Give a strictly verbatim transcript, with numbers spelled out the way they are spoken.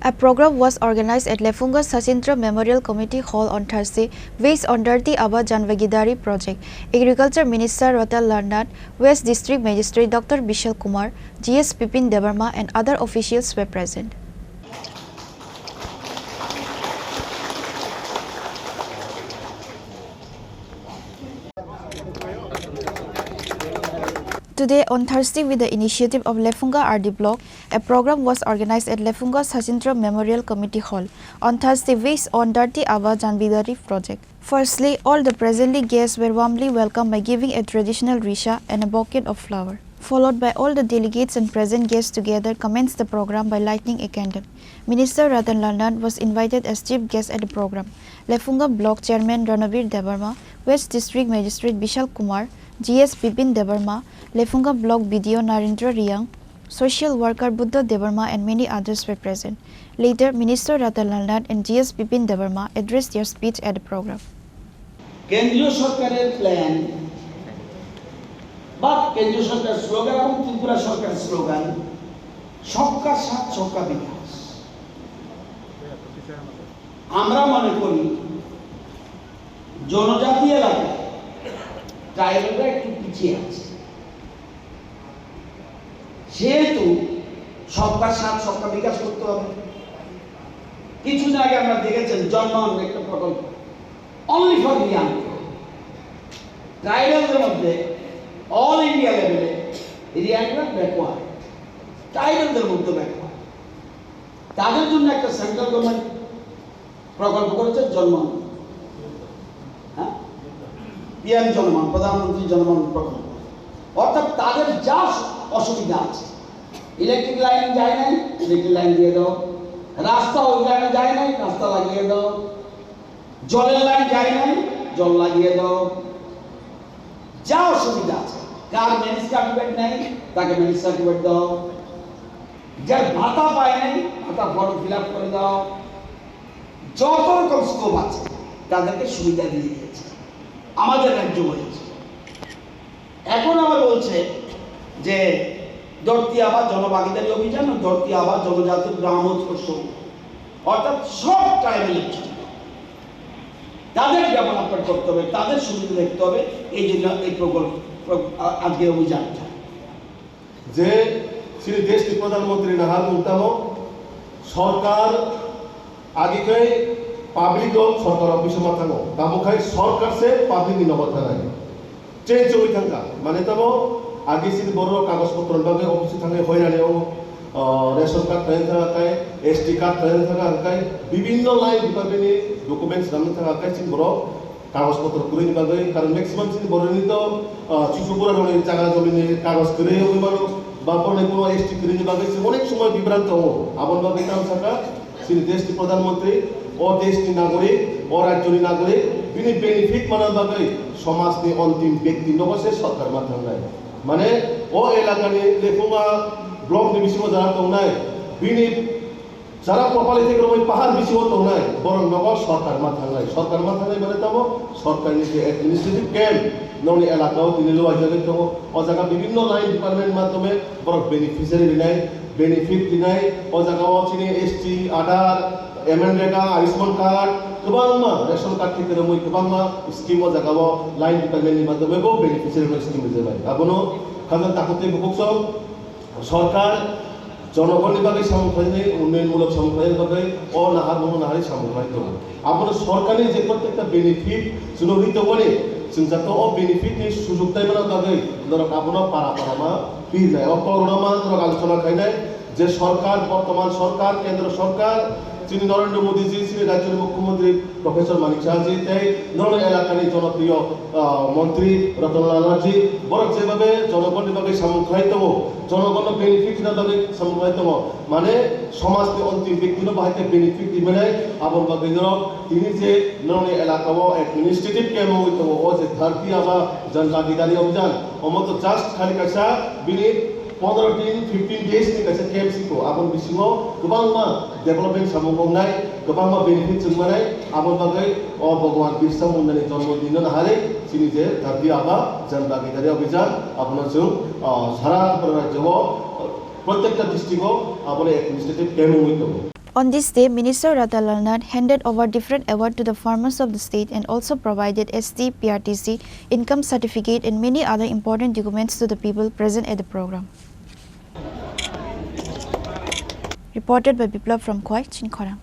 A program was organized at Lefunga Sachindra Memorial Committee Hall on Thursday, based on Dharti Aaba Jan Bhagidari project. Agriculture Minister Ratan Lal Nath, West District Magistrate Doctor Bishal Kumar, G S Bipin Debbarma, and other officials were present. Today, on Thursday, with the initiative of Lefunga R D Block, a program was organized at Lefunga Sachindra Memorial Committee Hall on Thursday, based on Dharti Aaba Jan Bhagidari project. Firstly, all the presently guests were warmly welcomed by giving a traditional risha and a bouquet of flower, followed by all the delegates and present guests together commenced the program by lighting a candle. Minister Ratan Lal Nath was invited as chief guest at the program. Lefunga Block Chairman Ranabir Debbarma, West District Magistrate Bishal Kumar, G S Bipin Debbarma, Lefunga Block B D O Narendra Riang, social worker Buddha Debbarma and many others were present. Later, Minister Ratan Lal Nath and G S Bipin Debbarma addressed their speech at the program. কেন্দ্রীয় সরকারের প্ল্যান বা কেন্দ্রীয় সরকার স্লোগান এবং ত্রিপুরা সরকার স্লোগান সবকা সাথ সবকা বিকাশ। আমরা মনে করি জনজাতি এলাকায় ট্রাইবালরা একটু পিছিয়ে আছে, সেহেতু সবকা সাথ সবকা বিকাশ করতে হবে। কিছুদিন আগে আপনারা দেখেছেন জনমন একটা প্রকল্প, only for Reang। ট্রাইবালদের মধ্যে অল ইন্ডিয়া লেভেলে রিয়াংরা ব্যাকওয়ার্ড, ট্রাইবালদের মধ্যে ব্যাকওয়ার্ড। তাদের জন্য একটা সেন্ট্রাল গভর্নমেন্ট প্রকল্প করেছে জনমন, হ্যাঁ, পিএম জনমন, প্রধানমন্ত্রী জনমন প্রকল্প। অর্থাৎ তাদের যা অসুবিধা আছে, ইলেকট্রিক লাইন যায় নাই, ইলেকট্রিক লাইন দিয়ে দাও, রাস্তা ওই লাইনে যায় নাই, রাস্তা লাগিয়ে দাও, জলের লাইন যায় নাই, জল লাগিয়ে দাও, যা অসুবিধা আছে, কার মেন্স সার্টিফিকেট নাই, তাকে মেন্স সার্টিফিকেট দাও, যার ভাতা পায় নাই, ভাতা ফর্ম ফিল আপ করে দাও। যত রকম স্কোপ আছে, তাদেরকে সুবিধা দিয়ে দিয়েছে আমাদের রাজ্য বলেছে। এখন আবার বলছে যে ধরতি আবা জনভাগিদারি অভিযান ও ধরতি আবা জনজাতি গ্রাম উৎকর্ষ, অর্থাৎ সব ট্রাইবেলের জন্য, তাদের ডেভেলপমেন্ট করতে হবে, তাদের সুবিধা দেখতে হবে। এই জন্য এই প্রকল্প, প্র-, আ-, আজকে অভিযানটা। Je chini desh ni pradhan mantri naha tong tamo, sorkar agi khai public rok sorkar o bising ma thango, tamo khai sorkar se public ni nogo thanai. Change wngwi thangkha, mane tamo agi chini borok kagoj potro ni bagwi office o thangwi hoirani o, ah, ration card thani thangkha khai, S T card thani thangkha khai, bibhinno line department ni documents rwna thangkha khai chini borok kagoj potro kwrwini bagwi, karon maximum chini borokni to, ah, chuchu bura rokni jaga jomini kagoj kwrwi wngwi mano, ba borokni kuno S T kwrwini bagwi se onek somoy bibranto tongo. Aboni bagwi tamo sakha, chini desh ni pradhan mantri, o desh ni nagorik, o rajyo ni nagorik, bini benefit manna bagwi somaj ni ontim byakti nogo se sorkar ma thangnai. Mane o elaka ni Lefunga block ni bisingo jara tongnai, bini jara kopali thik romwi pahar bisingo tongnai, borok nogo sorkar ma thangnai. Sorkar ma thangnai mane tamo, sorkar ni je administrative camp, nokni elaka o tini luaijagwi tongo. O jaga bibhinno line department madhyome borok beneficiary rinai, benefit rinai. O jaga o chini S T, Aadhaar, M N Rega, Ayushman card, kwbangma ration card thik romwi kwbangma scheme o jaga o line department ni madhyome bo beneficiary rok scheme rijak bai. Abono khajak takhuk tei bukhuk song sorkar jonogonni bagwi samung khlainai, unnoyon mulok samung khlainai bagwi o nahar bono naharwi samung khlai tongo. Abono sorkarni je prottekta benefit chwng rwi tongmani, chwng jato o benefit ni sujok taimana bagwi norok abono para para ma pirnai. O kokrokno ma norok alochona khlainai je sorkar, bortoman sorkar, kendro sorkar, chini Narendra Modi ji, chini rajyoni mukhyamantri Professor Manik Saha ji tei norok elakani jonopriyo, ah, montri Ratan Lal Nath ji, borok jebabe jonogonni bagwi samung khlai tongo, jonogonno benefit rwna bagwi samung khlai tongo, mane somajni ontim byaktino bahai khe benefit rimani, aboni bagwi norok tini je norokni elaka o administrative camp wngwi tongo, o je Dharti Aaba Jan Bhagidari Abhiyan, omo to just khali kaisa bini pondro din, fifteen days ni kaisa camp siko, aboni bisingo kwbangma development samung wngnai, kwbangma benefit chwng manai, aboni bagwi o Bhagwan Birsa Munda ni jonmo din no naharwi chini je Dharti Aaba Jan Bhagidari Abhiyan, abono chwng, ah, sara Tripura rajyo o, ah, prottekta district o aboni administrative camp wngwi tongo. On this day, Minister Radha Lalnath handed over different awards to the farmers of the state and also provided S T P R T C income certificate and many other important documents to the people present at the program. Reported by Biplab from Khowai, Chini Khorang.